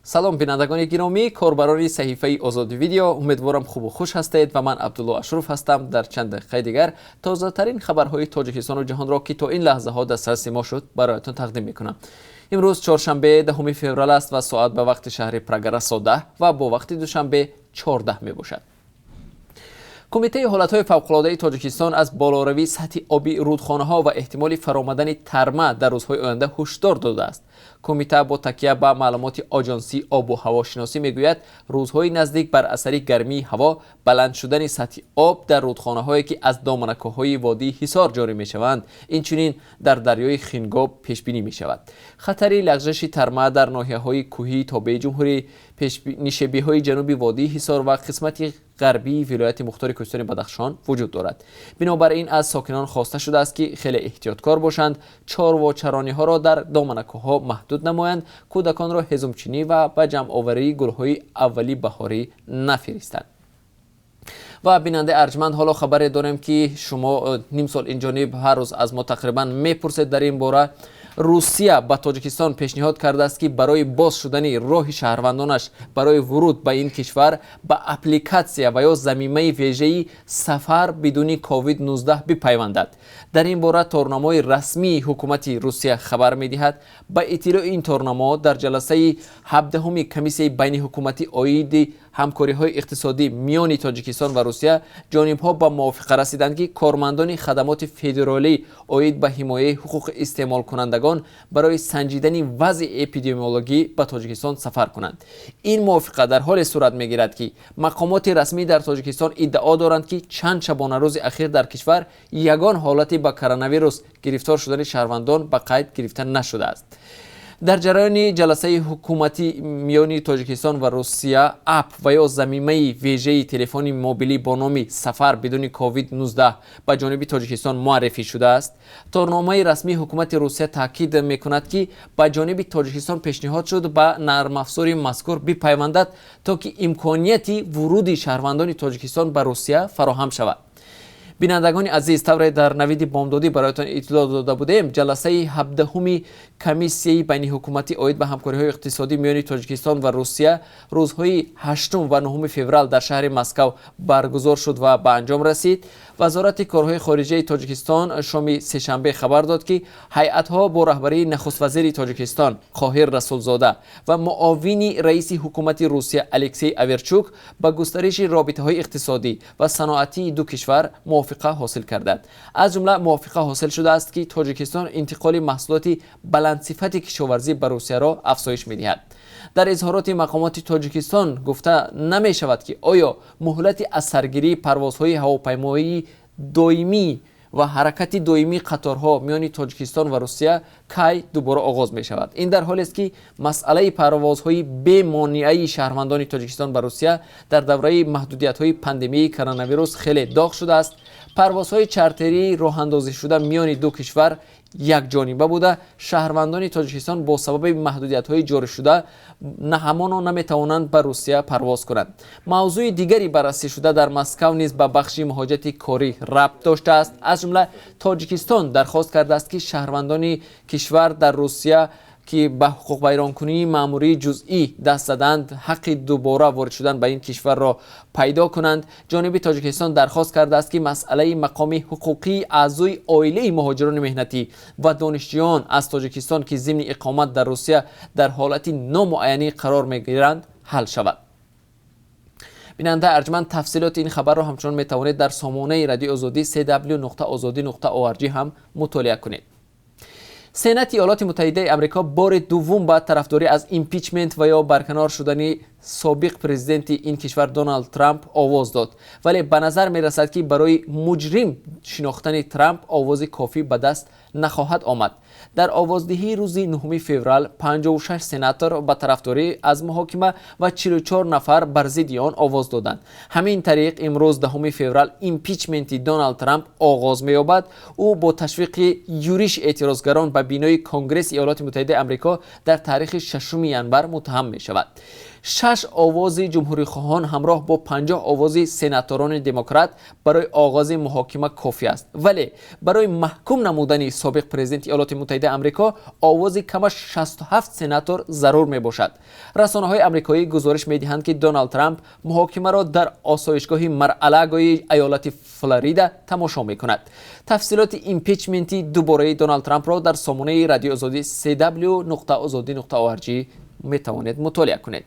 Салом, бинандагони гиромӣ, корбарони саҳифаи Озодӣ Видео. Умедворам, хубу хуш ҳастед ва ман Абдулло Ашруф ҳастам. Дар чанд дақиқаи дигар тозатарин хабарҳои Тоҷикистону ҷаҳонро, ки то ин лаҳзаҳо дастраси мо шуд, бароятон тақдим мекунам. Имрӯз чоршанбе, 10 феврал аст ва соат ба вақти шаҳри Прага расо 10 ва бо вақти Душанбе 14 мебошад. Кумитаи ҳолатҳои фавқулодаи Тоҷикистон аз болоравии сатҳи оби рудхонаҳо ва эҳтимоли фаромадани тарма дар рӯзҳои оянда ҳушдор додааст. Кумита бо такя ба маълумоти Оҷонсии обу ҳавошиносӣ мегӯяд, рӯзҳои наздик бар асари гармии ҳаво баланд шудани сатҳи об дар рудхонаҳое, ки аз доманакӯҳҳои водии Ҳисор ҷорӣ мешаванд, инчунин дар дарёи Хингоб пешбинӣ мешавад. Хатари лағжаши тарма дар ноҳияҳои кӯҳии тобеи ҷумҳурӣ, нишебиҳои ҷануби водии Ҳисор ва қисмати ғарбии вилояти мухтори кӯҳистони Бадахшон вуҷуд дорад. Бинобар ин аз сокинон хоста шудааст, ки хеле эҳтиёткор бошанд, чорвочарониҳоро дар доманакӯҳҳо маҳдуд намоянд, кӯдаконро ҳезумчинӣ ва ба ҷамъоварии гулҳои аввали баҳорӣ нафиристанд. Ва, бинандаи арҷманд, ҳоло хабаре дорем, ки шумо ним сол инҷониб ҳар рӯз аз мо тақрибан мепурсед дар ин бора. Русия ба Тоҷикистон пешниҳод кардааст, ки барои боз шудани роҳи шаҳрвандонаш барои вуруд ба ин кишвар ба аппликатсия ва ё замимаи вежаи «Сафар бидуни COVID-19» бипайвандад. Дар ин бора торнамои расмии ҳукумати Русия хабар медиҳад. Ба иттилои ин торнамо, дар ҷаласаи 17-уми комиссияи байниҳукуматӣ оиди ҳамкориҳои иқтисодӣ миёни Тоҷикистон ва Русия ҷонибҳо ба мувофиқа расиданд, ки кормандони хадамоти федералӣ оид ба ҳимояи ҳуқуқи истеъмолкунандагон барои санҷидани вазъи эпидемиологӣ ба Тоҷикистон сафар кунанд. Ин мувофиқа дар ҳоле сурат мегирад, ки мақомоти расмӣ дар Тоҷикистон иддао доранд, ки чанд шабонарӯзи ахир дар кишвар ягон ҳолати ба коронавирус гирифтор шудани шаҳрвандон ба қайд гирифта нашудааст. Дар ҷараёни ҷаласаи ҳукуматӣ миёни Тоҷикистон ва Русия app ва ё замимаи вежаи телефони мобилӣ бо номи «Сафар бидуни COVID-19» ба ҷониби Тоҷикистон муаррифӣ шудааст. Торномаи расмии ҳукумати Русия таъкид мекунад, ки ба ҷониби Тоҷикистон пешниҳод шуд ба нармафзори мазкур бипайвандад, то ки имконияти вуруди шаҳрвандони Тоҷикистон ба Русия фароҳам шавад. Бинандагони азиз, тавре дар навиди бомдодӣ бароятон иттилоъ дода будем, ҷаласаи 17-уми комиссияи байниҳукуматӣ оид ба ҳамкориҳои иқтисодӣ миёни Тоҷикистон ва Русия рӯзҳои 8 ва 9 феврал дар шаҳри Москав баргузор шуд ва ба анҷом расид. Вазорати корҳои хориҷаи Тоҷикистон шоми сешанбе хабар дод, ки ҳайатҳо бо раҳбарии нахуствазири Тоҷикистон Қоҳир Расулзода ва муовини раиси ҳукумати Русия Алексей Оверчук ба густариши робитаҳои иқтисодӣ ва саноатии ду кишвар мувофиқа ҳосил карданд. Аз ҷумла мувофиқа ҳосил шудааст, ки Тоҷикистон интиқоли маҳсулоти баландсифати кишоварзӣ ба Русияро афзоиш медиҳад. Дар изҳороти мақомоти Тоҷикистон гуфта намешавад, ки оё муҳлати аз саргирии парвозҳои ҳавопаймоии доимӣ ва ҳаракати доимии қаторҳо миёни Тоҷикистон ва Русия кай дубора оғоз мешавад. Ин дар ҳолест, ки масъалаи парвозҳои бемонеаи шаҳрвандони Тоҷикистон ба Русия дар давраи маҳдудиятҳои пандемияи коронавирус хеле доғ шудааст. Парвозҳои чартерии роҳандозишуда миёни ду кишвар якҷониба буда, шаҳрвандони Тоҷикистон бо сабаби маҳдудиятҳои ҷорӣшуда ҳамоно наметавонанд ба Русия парвоз кунанд. Мавзӯи дигари баррасӣшуда дар Москав низ ба бахши муҳоҷирати корӣ рабт доштааст. Аз ҷумла Тоҷикистон дархост кардааст, ки шаҳрвандони кишвар дар Русия, ки ба ҳуқуқвайронкунии маъмурии ҷузъӣ даст заданд, ҳаққи дубора ворид шудан ба ин кишварро пайдо кунанд. Ҷониби Тоҷикистон дархост кардааст, ки масъалаи мақоми ҳуқуқии аъзои оилаи муҳоҷирони меҳнатӣ ва донишҷӯён аз Тоҷикистон, ки зимни иқомат дар Русия дар ҳолати номуайянӣ қарор мегиранд, ҳал шавад. Бинандаи арҷманд, тафсилоти ин хабарро ҳамчунон метавонед дар сомонаи Радиои Озодӣ cw.ozodi.org ҳам мутолиа кунед. Сенати Иёлоти Муттаҳидаи Амрико бори дуввум ба тарафдорӣ аз импичмент ва ё барканор шудани собиқ президенти ин кишвар Доналд Трамп овоз дод, вале ба назар мерасад, ки барои муҷрим шинохтани Трамп овози кофӣ ба даст нахоҳад омад. Дар овоздиҳии рӯзи 9 феврал 56 сенатор ба тарафдорӣ аз муҳокима ва 44 нафар бар зидди он овоз доданд. Ҳамин тариқ, имрӯз, 10 феврал, импичменти Доналд Трамп оғоз меёбад. Ӯ бо ташвиқи юриши эътирозгарон ба бинои Конгресси Иёлоти Муттаҳидаи Амрико дар таърихи 6 январ муттаҳам мешавад. 6 овози ҷумҳурихоҳон ҳамроҳ бо 50 овози сенаторони демократ барои оғози муҳокима кофӣ аст, вале барои маҳкум намудани собиқ президенти Иёлоти Муттаҳидаи Амрико овози камаш 67 сенатор зарур мебошад. Расонаҳои амрикоӣ гузориш медиҳанд, ки Доналд Трамп муҳокимаро дар осоишгоҳи Мар-а-Лагои иёлати Флорида тамошо мекунад. Тафсилоти импичменти дубораи Доналд Трампро дар сомонаи Радиои Озодӣ cw.ozodi.org метавонед мутолиа кунед.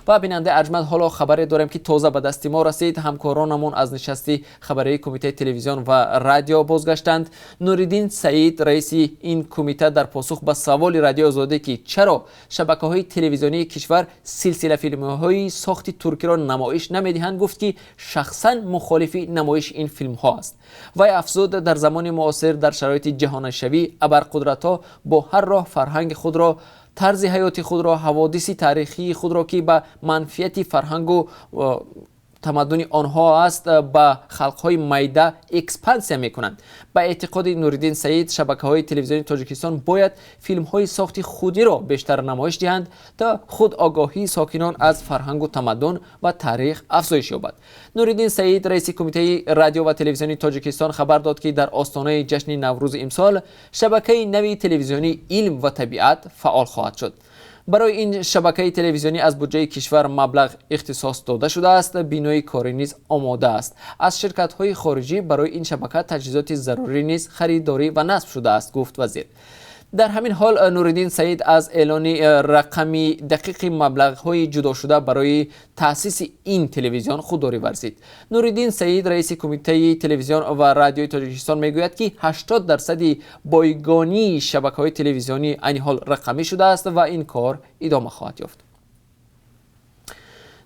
Ва бинандаи арҷманд, ҳоло хабаре дорем, ки тоза ба дасти мо расид. Ҳамкоронамон аз нишасти хабарии Кумитаи телевизион ва радио бозгаштанд. Нуриддин Саид, раиси ин кумита, дар посух ба саволи Радиои Озодӣ, ки чаро шабакаҳои телевизионии кишвар силсила филмҳои сохти туркиро намоиш намедиҳанд, гуфт, ки шахсан мухолифи намоиши ин филмҳо аст. Вай афзуд, дар замони муосир, дар шароити ҷаҳонашавӣ, абарқудратҳо бо ҳар роҳ фарҳанги худро, тарзи ҳаёти худро, ҳаводиси таърихии худро, ки ба манфиати фарҳангу тамаддуни онҳо аст, ба халқҳои майда экспансия мекунанд. Ба эътиқоди Нуриддин Саид, шабакаҳои телевизиони Тоҷикистон бояд филмҳои сохти худиро бештар намоиш диҳанд, то худогоҳии сокинон аз фарҳангу тамаддун ва таърих афзоиш ёбад. Нуриддин Саид, раиси Кумитаи радио ва телевизиони Тоҷикистон, хабар дод, ки дар остонаи ҷашни Наврӯзи имсол шабакаи нави телевизионии илм ва табиат фаъол хоҳад шуд. Барои ин шабакаи телевизионӣ аз буҷаи кишвар маблағ ихтисос дода шудааст, бинои корӣ низ омода аст. Аз ширкатҳои хориҷӣ барои ин шабака таҷҳизоти зарурӣ низ харидорӣ ва насб шудааст, гуфт вазир. Дар ҳамин ҳол, Нуриддин Саид аз эълони рақами дақиқи маблағҳои ҷудошуда барои таъсиси ин телевизион худдорӣ варзид. Нуриддин Саид, раиси Кумитаи телевизион ва радиои Тоҷикистон, мегӯяд, ки 80% бойгонии шабакаҳои телевизионӣ айни ҳол рақамӣ шудааст ва ин кор идома хоҳад ёфт.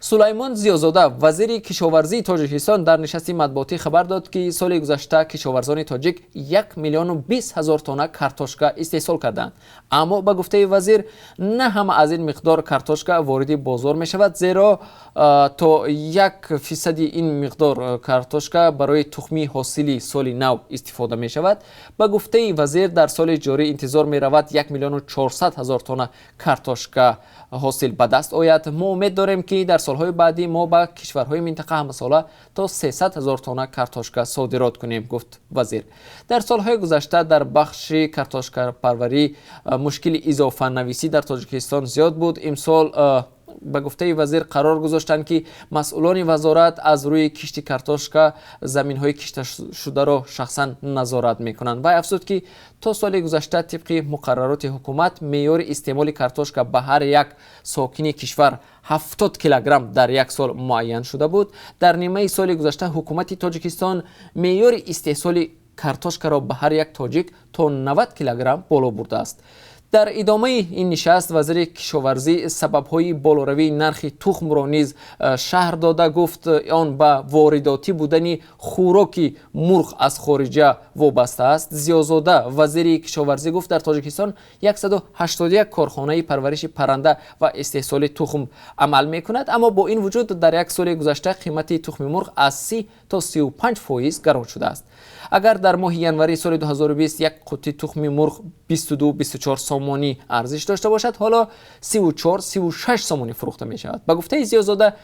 Сулаймон Зиёзода, вазири кишоварзии Тоҷикистон, дар нишасти матбуотӣ хабар дод, ки соли гузашта кишоварзони тоҷик 1 020 000 тонна картошка истеҳсол карданд. Аммо, ба гуфтаи вазир, на ҳама аз ин миқдор картошка вориди бозор мешавад, зеро то 1% ин миқдор картошка барои тухмии ҳосили соли нав истифода мешавад. Ба гуфтаи вазир, дар соли ҷорӣ интизор меравад 1 400 000 тонна картошка ҳосил ба даст ояд. Мо умед дорем, ки дар солҳои баъдӣ мо ба кишварҳои минтақа ҳамасола то 300 ҳазор тонна картошка содирот кунем, гуфт вазир. Дар солҳои гузашта дар бахши картошкапарварӣ мушкили изофанависӣ дар Тоҷикистон зиёд буд. Имсол, ба гуфтаи вазир, қарор гузоштанд, ки масъулони вазорат аз рӯи кишти картошка заминҳои кишташударо шахсан назорат мекунанд. Вай афзуд, ки то соли гузашта тибқи муқаррароти ҳукумат меъёри истеъмоли картошка ба ҳар як сокини кишвар 70 килограмм дар як сол муайян шуда буд. Дар нимаи соли гузашта ҳукумати Тоҷикистон меъёри истеҳсоли картошкаро ба ҳар як тоҷик то 90 килограмм боло бурдааст. Дар идомаи ин нишаст вазири кишоварзӣ сабабҳои болоравии нархи тухмро низ шарҳ дода гуфт, он ба воридотӣ будани хӯроки мурғ аз хориҷа вобаста аст. Зиёзода, вазири кишоварзӣ, гуфт, дар Тоҷикистон 181 корхонаи парвариши парранда ва истеҳсоли тухм амал мекунад, аммо бо ин вуҷуд дар як соли гузашта қимати тухми мурғ аз 30 то 35% гарон шудааст. Агар дар моҳи январи соли 2020 як қуттӣ тухми мурғ 22-24 сомонӣ арзиш дошта бошад, ҳоло 34-36 сомонӣ фурӯхта мешавад. Ба гуфтаи Зиёзода,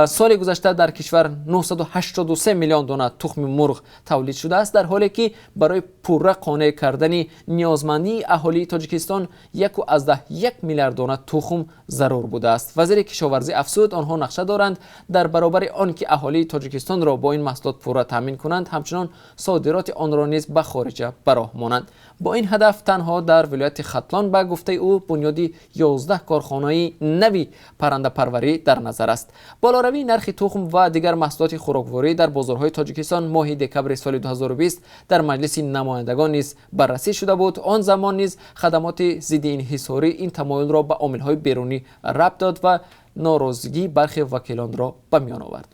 соли гузашта дар кишвар 983 миллион дона тухми мурғ тавлид шудааст, дар ҳоле ки барои пурра қонеъ кардани ниёзмандии аҳолии Тоҷикистон 1,1 миллиард дона тухм зарур будааст. Вазири кишоварзӣ афзуд, онҳо нақша доранд, дар баробари он ки аҳолии Тоҷикистонро бо ин маҳсулот пурра таъмин кунанд, ҳамчунон содироти онро низ ба хориҷа ба роҳ монанд. Бо ин ҳадаф танҳо дар вилояти Хатлон, ба гуфтаи ӯ, бунёди 11 корхонаи нави паррандапарварӣ дар назар аст. Болоравии нархи тухм ва дигар маҳсулоти хӯрокворӣ дар бозорҳои Тоҷикистон моҳи декабри соли 2020 дар Маҷлиси намояндагон низ баррасӣ шуда буд. Он замон низ хадамоти зиддиинҳисорӣ ин тамоюлро ба омилҳои берунӣ рабт дод ва норозигии бархе вакилонро ба миён овард.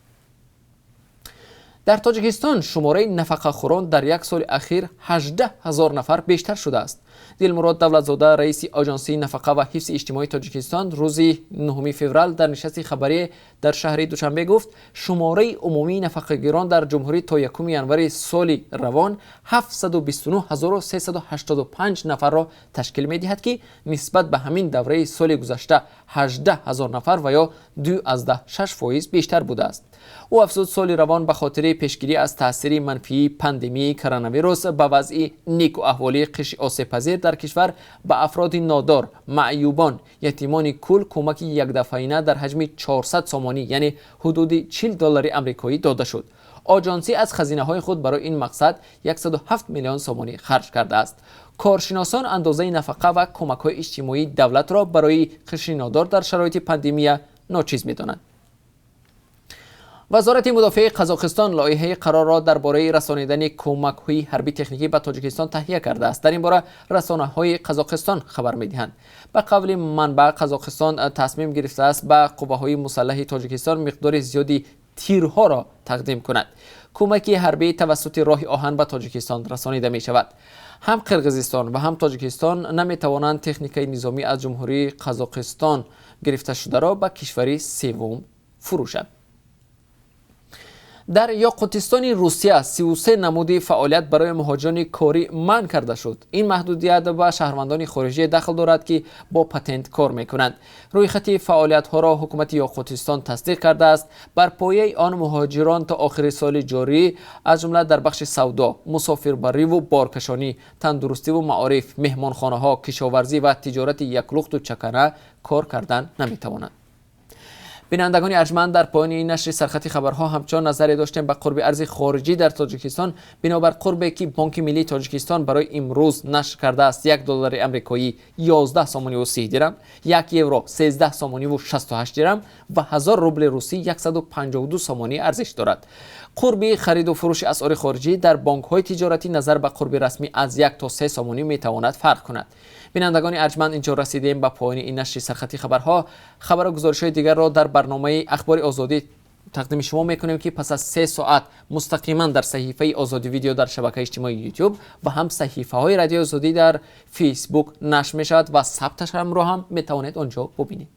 Дар Тоҷикистон шумораи нафақахӯрон дар як соли ахир 18 ҳазор нафар бештар шудааст. Дилмурод Давлатзода, раиси Оҷонсии нафақа ва ҳифзи иҷтимоии Тоҷикистон, рӯзи 9 феврал дар нишасти хабарӣ дар шаҳри Душанбе гуфт, шумораи умумии нафақагирон дар ҷумҳурӣ то 1 январи соли равон 729 385 нафарро ташкил медиҳад, ки нисбат ба ҳамин давраи соли гузашта 18 ҳазор нафар ва ё 2,6% бештар будааст. Ӯ афзуд, соли равон ба хотири пешгирӣ аз таъсири манфии пандемияи коронавирус ба вазъи некуаҳволии қишри осебпазир дар кишвар ба афроди нодор, маъюбон, ятимони кул кӯмаки якдафъаина дар ҳаҷми 400 сомонӣ, яъне ҳудуди 40 доллари амрикоӣ дода шуд. Оҷонсӣ аз хазинаҳои худ барои ин мақсад 107 миллион сомонӣ харҷ кардааст. Коршиносон андозаи нафақа ва кӯмакҳои иҷтимоии давлатро барои қишри нодор дар шароити пандемия ночиз медонанд. Вазорати мудофиаи Қазоқистон лоиҳаи қарорро дар бораи расонидани кӯмакҳои ҳарбӣ техникӣ ба Тоҷикистон таҳия кардааст. Дар ин бора расонаҳои Қазоқистон хабар медиҳанд. Ба қавли манбаъ, Қазоқистон тасмим гирифтааст ба қувваҳои мусаллаҳи Тоҷикистон миқдори зиёди тирҳоро тақдим кунад. Кӯмаки ҳарбӣ тавассути роҳи оҳан ба Тоҷикистон расонида мешавад. Ҳам Қирғизистон ва ҳам Тоҷикистон наметавонанд техникаи низомӣ аз Ҷумҳурии Қазоқистон гирифташударо ба кишвари севум фурӯшанд. Дар Ёқутистони Русия 33 намуди фаъолият барои муҳоҷирони корӣ манъ карда шуд. Ин маҳдудият ба шаҳрвандони хориҷӣ дахл дорад, ки бо патент кор мекунанд. Рӯйхати фаъолиятҳоро ҳукумати Ёқутистон тасдиқ кардааст. Бар пояи он муҳоҷирон то охири соли ҷорӣ, аз ҷумла дар бахши савдо, мусофирбариву боркашонӣ, тандурустиву маориф, меҳмонхонаҳо, кишоварзӣ ва тиҷорати яклухту чакана кор кардан наметавонанд. Бинандагони арҷманд, дар поёни ин нашри сархати хабарҳо ҳамчунон назаре доштем ба қурби арзи хориҷӣ дар Тоҷикистон. Бинобар қурбе, ки Бонки миллии Тоҷикистон барои имрӯз нашр кардааст, 1 доллари амрикоӣ 11 сомониву 30 дирам, 1 евро 13 сомониву 68 дирам ва 1000 рубли русӣ 152 сомонӣ арзиш дорад. Қурби хариду фурӯши асъори хориҷӣ дар бонкҳои тиҷоратӣ назар ба қурби расмӣ аз 1 то 3 сомонӣ метавонад фарқ кунад. Бинандагони арҷманд, инҷо расидем ба поёни ин нашри сархати хабарҳо. Хабару гузоришҳои дигарро дар барномаи Ахбори Озодӣ тақдими шумо мекунем, ки пас аз 3 соат мустақиман дар саҳифаи Озодӣ Видео дар шабакаи иҷтимоии Ютуб ва ҳам саҳифаҳои Радиои Озодӣ дар Фейсбук нашр мешавад ва сабташамро ҳам метавонед он ҷо бубинед.